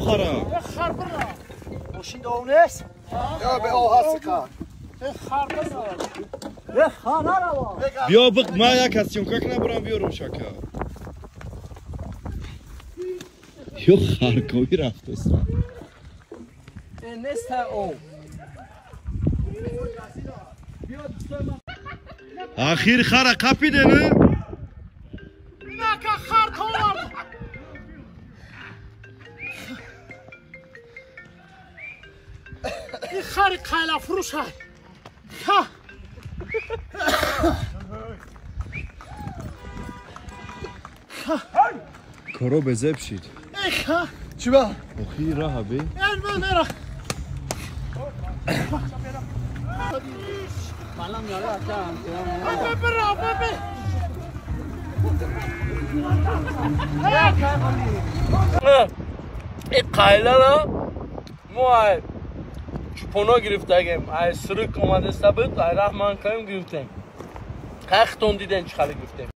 хара. Хар бира. Мошин дов нест? Я бе оҳасика. Хар бира. Бе хана рава. Биё бик ма як аз съёмка кунам, бурам биёрам шака. Ё харкови рафтест. Нест о. Ахир хара қапиде, не? Нака хар товард. И хари қайла фурӯшай. Ха. Коро безеб шид. Ха. Чӣ ба? Охири раҳа бе. Мера. И қайлара мо ай чӯпоно гирифтагем, ай сирик омадаста буд, ай раҳман каем гирифтем. Ҳақтон диден чӣ хали гирифтем.